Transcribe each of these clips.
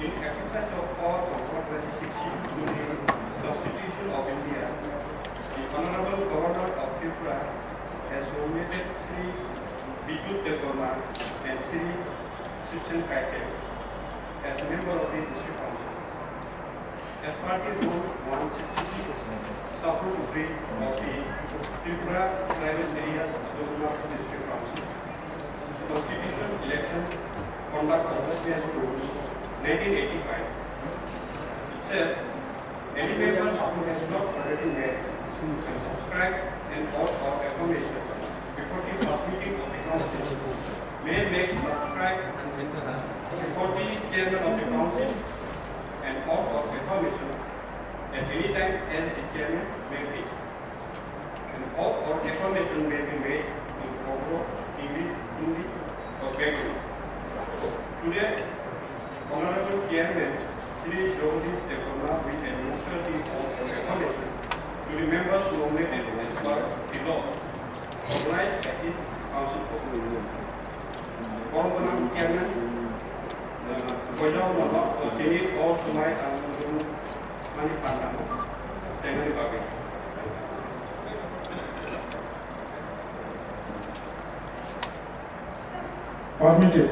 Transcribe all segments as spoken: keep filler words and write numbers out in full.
In exercise of powers of one twenty-six C to the Constitution of India, the Honorable Governor of Tripura has nominated Shri Bidyut Debbarma and Shri Shipsen Kaite as member of the District Council. As per the Rule one sixty-six, Schedule three of the Tripura Tribal Areas Autonomous District Council, Constitution election conduct of the same rule nineteen eighty-five. It says, any member who has not already made and subscribed an oath of affirmation before the first meeting of the council may make, subscribe before the chairman of the council an oath of affirmation at any time as the chairman may fix. An oath or affirmation may be made in Konkani, English, Hindi, or Bengali. Today, Honorable Chairman Shri Jagadish Debbarma will administer the oath or affirmation to the members nominated as per the law organized at this council. Borok gwnang Chairman, uh, Boyong Mono, uh, tini o swmai ang mani panda, tei mani bagwi. Permitted.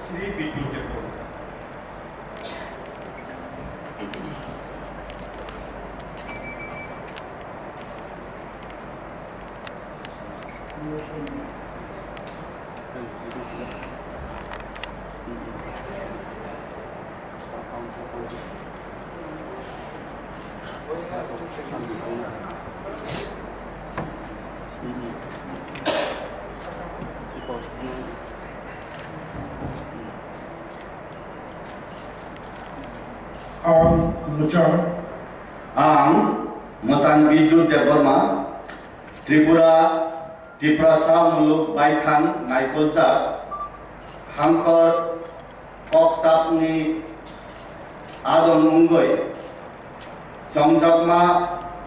Shri Bidyut Debbarma. Ang mwchang. Ang mwchang Bidyut Debbarma, Tripura, Tiprasa muluk baithang naikolchak, hangkor kokchapni adon wngwi chongjakma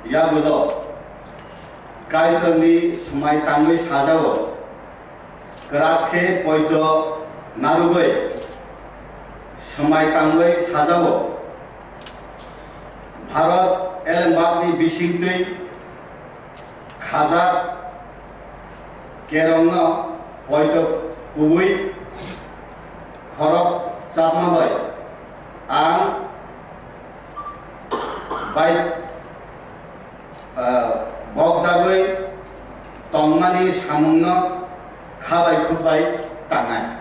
yagulo Kaitorni swmai tangwi sajao, kwrak khe poito narwgwi swmai tangwi sajao. Bharat elembakni bisingtwi khajak kerongno poito kubui khorok chapma bai ang bai, ah, bokjagwi tongmani samungno kha bai khuk bai tangnai.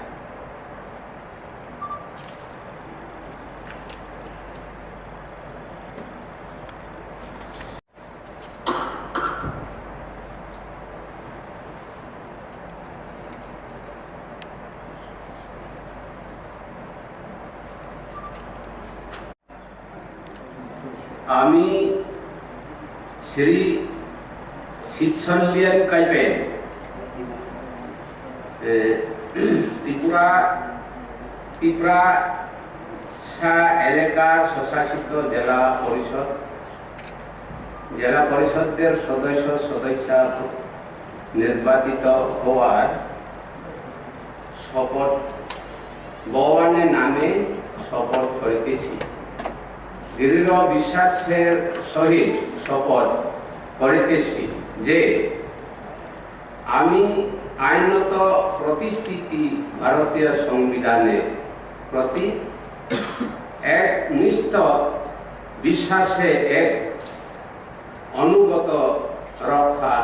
Ami Shri Sipson Lian Kaipen, eh, Tripura, Tripura Sa Eleka Swsasito Jela Porishod, Jela Porishod der Sodosyo Sodosya nirbachito howar শপথ, ভগবানের নামে শপথ করিতেছি। দৃঢ় বিশ্বাসের সহিত শপথ করিতেছি যে আমি আইনত প্রতিষ্ঠিত ভারতীয় সংবিধানের প্রতি একনিষ্ঠ বিশ্বাসে এক অনুগত রক্ষা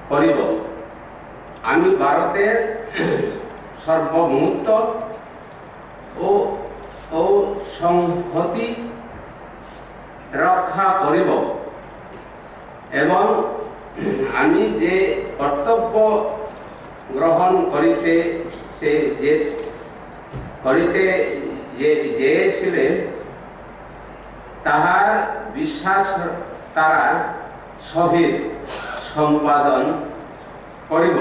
করিব। আমি ভারতের সার্বভৌমত্ব ও, ও সংহতি রক্ষা করিব এবং আমি যে কর্তব্য গ্রহণ করিতে সে যে, করিতে যে, চেয়েছিলেন, তাহার বিশ্বাস তারা সহিত সম্পাদন করিব।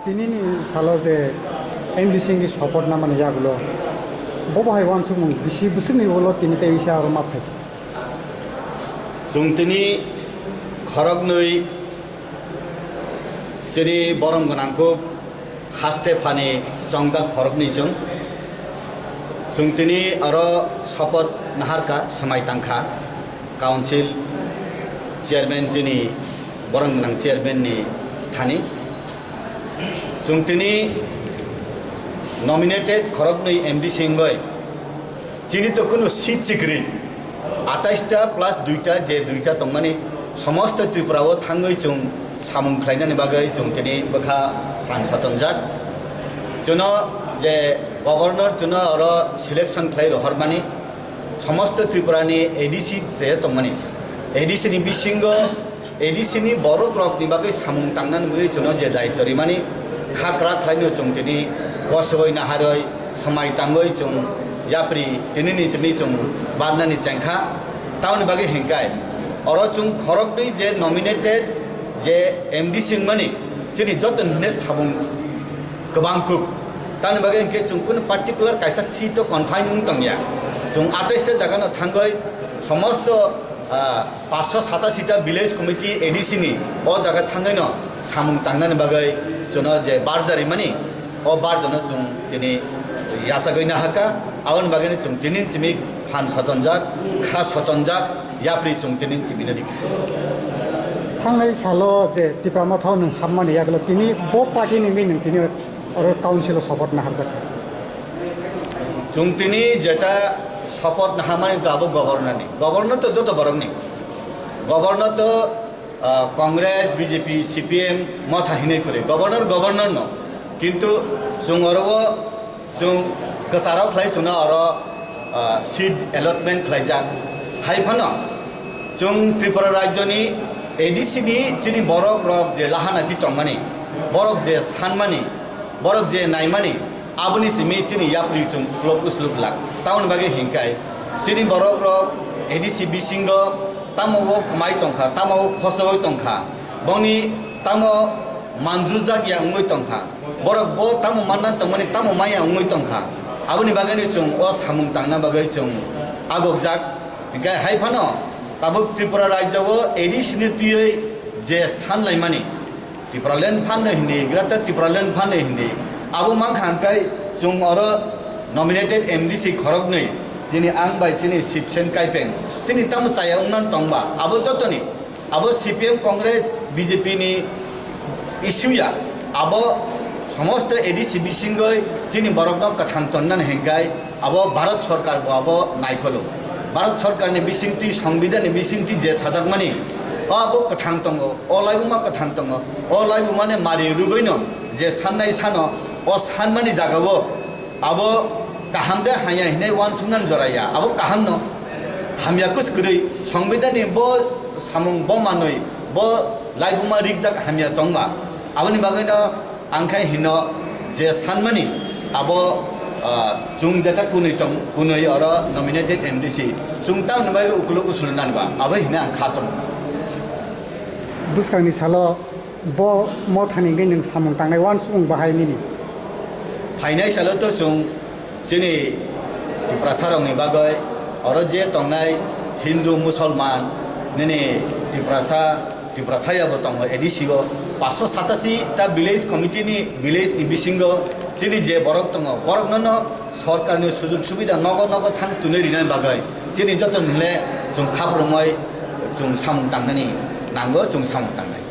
Tini ni salo je M D C ni support na mani yagulo, bo bahai wansukmung bisi bwswk ni ulo tini tei bisa aro ma phai. Chwng tini khoroknwi chini borom gwnang kuk haste phani chongjak khoroknwi chwng. Chwng tini aro support naharkha, swmai tangkha council chairman, tini borom gwnang chairman ni thani. Chwng tini nominated khoroknwi M D C wngwi chini to kunu seat si kwrwi, atais ta plus dui ta, je dui ta tongmani, somosto Tripura o thangwi chwng samung khlainani bagwi chwng tini bwkha phan sotonjak. Chwngno je governor chwngno oro selection khlai rohormani, somosto Tripura ni A D C te tongmani, A D C ni bisingo A D C ni borok rok ni bagwi samung tangnani bagwi chwngno je daityo rimani, kha kwrak khlaino chwng tini bosogwi naharwi swmai tangwi chwng yapri tini ni simi chwng barnani chengkha. Tamoni bagwi hinkai oro chwng khoroknwi je nominated je M D C wngmani, chini joto ni hwnwi samung kwbang kuk. Tamoni bagwi hinkhe chwng kunu particular kaisa seat o confine wng tongya. Chwng atais ta jaga no thangwi somosto, ah, paanch sho satashi ta village committee A D C ni o jaga thangwi no samung tangnani bagwi chwngno je barja rimani, o barja no chwng tini yachagwi nahakha. Aboni bagwi no chwng tini simi phan sotonjak, kha sotonjak, yapri chwng tini simi no rikha. Thangnai salo je Tipra Motha o nwng hapmani yagulo tini bo party ni wngwi nwng tini oro council o support naharjak. Chwng tini jeta support naharmani to abo governor ni. Governor to joto borok ni. Governor to, ah, Congress, B J P, C P M, Motha hinwi kwrwi. Governor, governor no. Kintu chwng oro o chwng kwcharo khlai chwngno oro, ah, seat allotment khlaijak. Hai phano chwng Tripura rajyoni A D C ni chini borok rok je lahana ti tongmani, borok je sanmani, Borok je naimani, aboni simi chini yapri chwng uklok usluk lak. Tamoni bagwi hinkai, chini borok rok A D C bisingo tamo o kwmai tongkha, tamo o khosoi tongkha, boni tamo manjujak ya wngwi tongkha, borok bo tamo manna tongmani tamo maya wngwi tongkha. Aboni bagwino chwng o samung tangna bagwi chwng agokjak. Hinkhe hai phano tabuk Tripura rajyo o A D C ni twiwi je sanlaimani, Tipraland phanno hindi, Greater Tipraland phanno hindi. Abo mankha hwnkhe chwng oro nominated M D C khoroknwi, chini ang bai chini Sibsen Kaipeng, chini tamo chaya wngna tongba, abo jotoni, abo C P M Congress B J P ni issue ya, abo somosto A D C bisingoi chini borokno kwthang tonnani hinkhai, abo Bharat Sarkar bo abo naikholo. Bharat Sarkar ni bisingtwi, Songbidan ni bisingtwi je sajakmani, o abo kwthang tongo, o laibuma kwthang tongo, o laibuma ni mari rwgwino je sannai sano, o sanmani jagao abo kaham de hamya hinwi uansuknani jora ya, abo kahamno hamya kus kwrwi Songbidan ni bo samung bo manwi bo laibuma rikjak hamya tongma, aboni bagwino Ang khe hino je sanmani abo, ah, chwng jeta kunui tong, kunui oro nominated M D C chwng tamni bagwi ukuluk usulwi nanba abo hino ang kha chwng. Bwskangni salo bo mothani hwnkhe nwng samung tangnai uansukmung bahai nini? Phainai salo to chwng chini Tiprasa rokni bagwi oro je tongnai Hindu, Musolman, nini Tiprasa, Tiprasa yabo tongo A D C o, paanch sho satasi ta village committee ni, village ni bisingo chini je borok tongo, borok no no sorkar ni sujug subida nogo nogo thang tunui rinani bagwi chini joto nile chwng khaprumoi chwng samung tangnani nango, chwng samung tangnai.